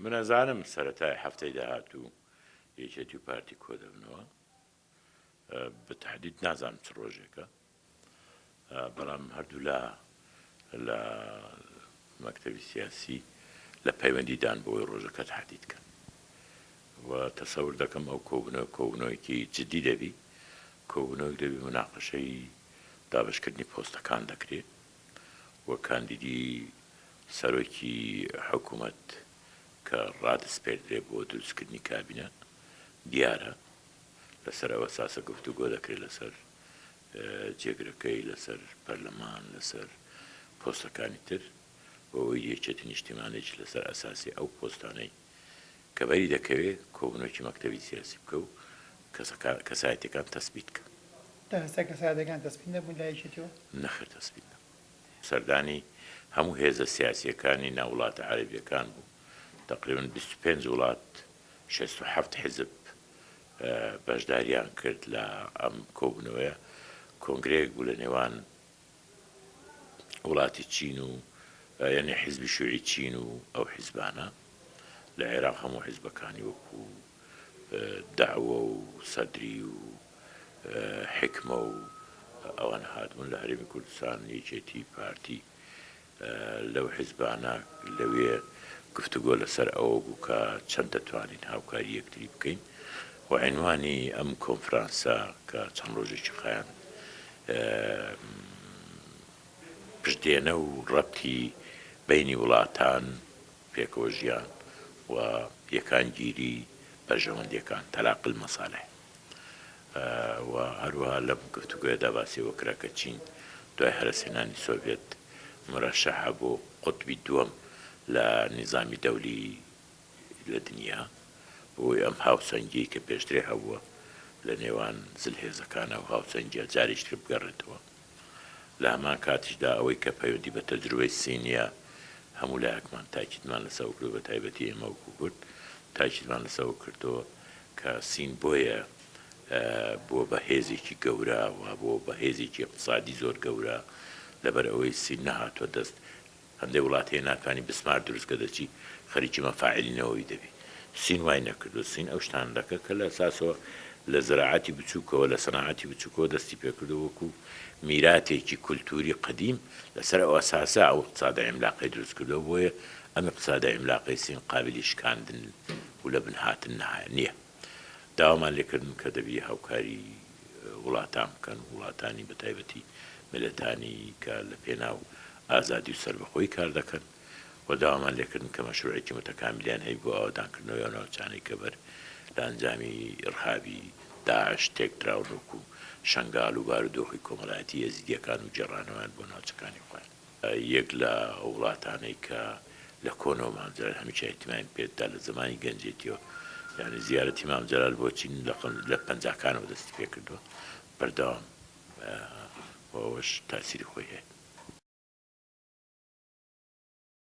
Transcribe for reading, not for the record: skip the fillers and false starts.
من ئەزانم سەرەتای هەفتەی داهاتوو یەکێتی و پارتی کۆدەبنەوە، بە تەحدید نازانم چ ڕۆژێکە، بەڵام هەردوولا لە مەکتەبی سیاسی لە پەیوەندیدان بۆی ڕۆژەکە تەحدید کەن و تەسەور دەکەم ئەو کۆبوونەوە کۆبوونەوەیەکی جدی دەبی، کۆبوونەوەک دەبی مناقەشەی دابەشکردنی پۆستەکان دەکرێ و کاندیدی سەرۆکی حکومەت کە ڕادەسپێردرێ بۆ دروستکردنی کابینە دیارە لەسەر ئەو ئەساسە گفتوگۆ دەکرێت لەسەر جێگرەکەی لەسەر پەرلەمان لەسەر پۆستەکانی تر و ئەوەی یەکێتی نیشتیمانیش لەسەر ئەساسی ئەو پۆستانەی کە بەری دەکەوێ کۆبوونەوەکی مەکتەبی سیاسی بکە و کەسایەتیەکان تەسبیت کە. تا ئێستا کەسایەتەکان تەسبیت نەبوون لای یەکێتیەوە؟ نەخێر تەسبیت نەبوون. سەردانی هەموو هێزە سیاسییەکانی ناو وڵاتە عەرەبییەکان بوو، تەقریبەن 25 وڵات 67 حیزب بەشداریان کرد لە ئەم کۆبوونەوەیە، کۆنگرەیەک بوو لە نێوان وڵاتی چین و یانی حیزبی شیوعی چین و ئەو حیزبانە لە عێراق هەموو حیزبەکانی وەکو دەعوە و سەدری و حیکمە و ئەوانە هاتبوون لە هەرێمی کوردستان یەکێتی پارتی لەو حیزبانە لەوێ گفتوگۆ لەسەر ئەوە بوو کە چەند دەتوانین هاوکاری یەکتری بکەین و عینوانی ئەم کۆنفرانسە کە چەند ڕۆژێکی خایاند پشتێنە و ڕەبتی بەینی وڵاتان پێکەوە ژیان و یەکانگیری بەرژەوەندیەکان، تلاقی المصالح، و هەروەها لەم گفتوگۆیەدا باسی ئەوە کرا کە چین دوای هەرەسهێنانی سۆڤێت مورەشەحە بۆ قوتبی دووەم لە نیزامی دەولی لە دنیا بەهۆی ئەم هاوسەنگیەی کە پێشترێ هەبووە لە نێوان زلهێزەکان ئەو هاوسەنگیە جارێکی تر بگەڕێتەوە. لە هەمان کاتیشدا ئەوەی کە پەیوەندی بە تەجروبەی سینیە هەموو لایەکمان تاکیدمان لەسەر ئەوە کردوە بە تایبەتی ئێمە وەکو کورد تاکیدمان لەسەر ئەوە کردوە کە سین بۆیە بووە بە هێزێکی گەورە و بووە بە هێزێکی ئیقتسادی زۆر گەورە لەبەر ئەوەی سین نەهاتوە دەست هەندێک وڵات هەیە ناتوانی بسمار دروست کە دەچی خەریکی مەفاعیلی نەوەوی دەبی سین وای نەکردوە سین ئەو شتانە دەکا کە لە ئەساسەوە لە زراعەتی بچوکەوە لە سەناعەتی بچوکەوە دەستی پێکردوە وەکو میراتێکی کولتوری قەدیم لەسەر ئەو ئەساسە ئەو اقتصادە عیملاقەی دروست کردوە بۆیە ئەم اقتصادە عیملاقەی سین قابلی شکاندن و لەبن هاتن نیە داوامان لێکردن کە دەبی هاوکاری وڵاتان بکەن، وڵاتانی بە تایبەتی میللەتانی کە لە پێناو ئازادی و سەربەخۆیی کار دەکەن و داوامان لێکردن کە مەشروعێکی متەکامیلیان هەبی بۆ ئاوەدانکردنەوەی ئەو ناوچانەی کە بەر لە ئەنجامی ئیڕهابی داعش تێکدراون وەکو شەنگال و بارودۆخی کۆمەڵایەتی ئێزیدیەکان و گێڕانەوەیان بۆ ناوچەکانی خۆیان. یەک لە ئەو وڵاتانەی کە لە کۆنەوە مام جەلال هەمیشە ئیهتیمامی پێ دەدا لە زەمانی گەنجێتیەوە یانی زیارەتی مام جەلال بۆ چین لە پەنجاکانەوە دەستی پێ کردووە بەردەوام و ئەوەش تاسیری خۆی هەیە.